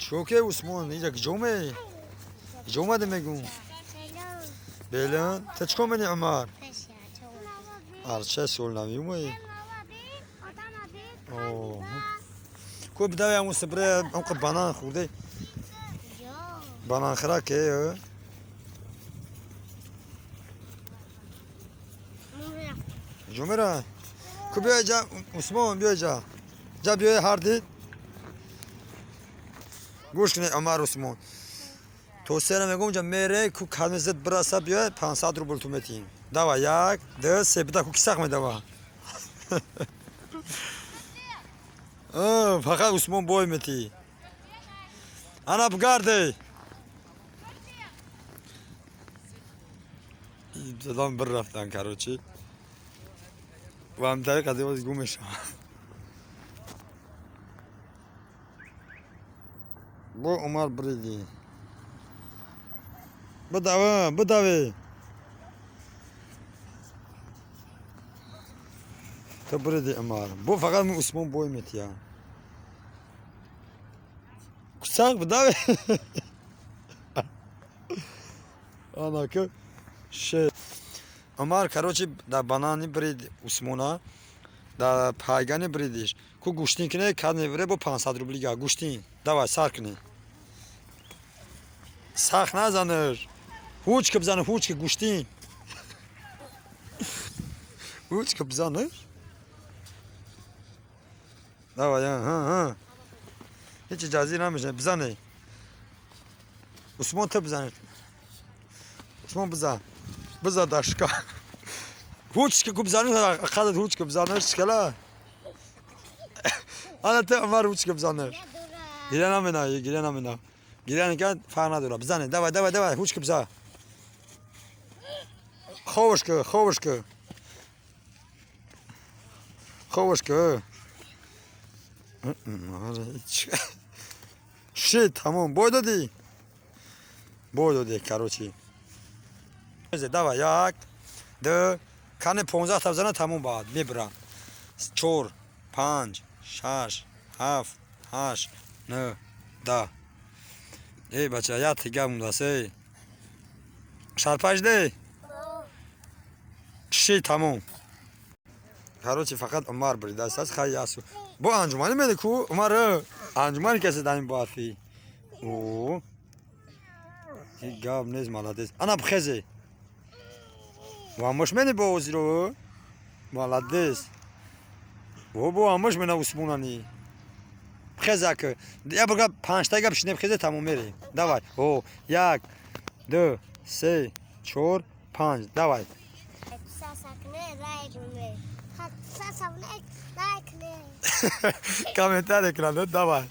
Чоке Усмон, инҷа куҷо ме? Куҷо омадем мегум? Белан. Та чӣ кор мени Умар? Арча солнави умаи. Ку бидаве ҳамун сибре ҳамқа банан хӯрде. Банан хӯра ке? Куҷо мера? Ку биё иҷа Усмон, биё иҷа. Ҷа биё ҳар дид. Гӯш кунед Умар Усмон. То сера мегум ҷа мере ку калме зид бираса биё 500 рубл ту метиҳем. Давай як, ду, се бида ку кисақ медава. Фақат Усмон бой метиҳӣ. Ана бигарде. Задам бир рафтан короче. Ва ҳамтари қадим боз гум мешавам. Бо Умар бриди. Бидаве, бидаве. Ту бриди Умар. Бо фақат Усмон бой метиҳа. Кусақ бидаве. Ана ки ше. Умар короче дар банани брид Усмона, дар пайгани бридиш. Ку гӯштин кине кад мебире бо 500 рубли га гӯштин. Давай сар кунӣ. Сахт назанеш. Ҳуч ки бизане, ҳуч ки гӯштин. Ҳуч ки бизанеш. Давай, ҳа, ҳа. Ҳеҷ иҷоза намешавад. Бизане. Усмон ту бизане. Усмон бизан. Бизан дашка. Ҳуч ки ку бизанеш, қадат ҳуч ки бизанеш чикала. Ана ту Умар ҳуч ки бизанеш. Гиря намена, гиря намена. Гиря накард фарқ надорад. Бизане, давай, давай, давай, ҳуч ки бизан. Ховш ки, ховш ки. Ховш ки. Ши, тамом, бой додӣ? Бой додӣ, короче. Давай, як, ду, кане 15 та бизана тамом баъд мебирам. 4, 5, 6, 7, 8, 9, 10. Эй бача, як тига мондааст, эй. Шарпаш де? Ши, тамом. Короче, фақат Умар бридааст, аст хай ясу. Бо анҷуманӣ мени ку? Умар, анҷумани касе дар ин барфӣ. О. Ҳеҷ гап нест, молодец. Ана бихезе. Вамош мени бо озиро? Молодец. О, бо амош мена Усмонани. Бихезе ак. Я бурга панҷта гап шине бихезе тамом мерем. Давай. О, як, ду, се, чор, панҷ. Давай. Комментарий кунанд, давай.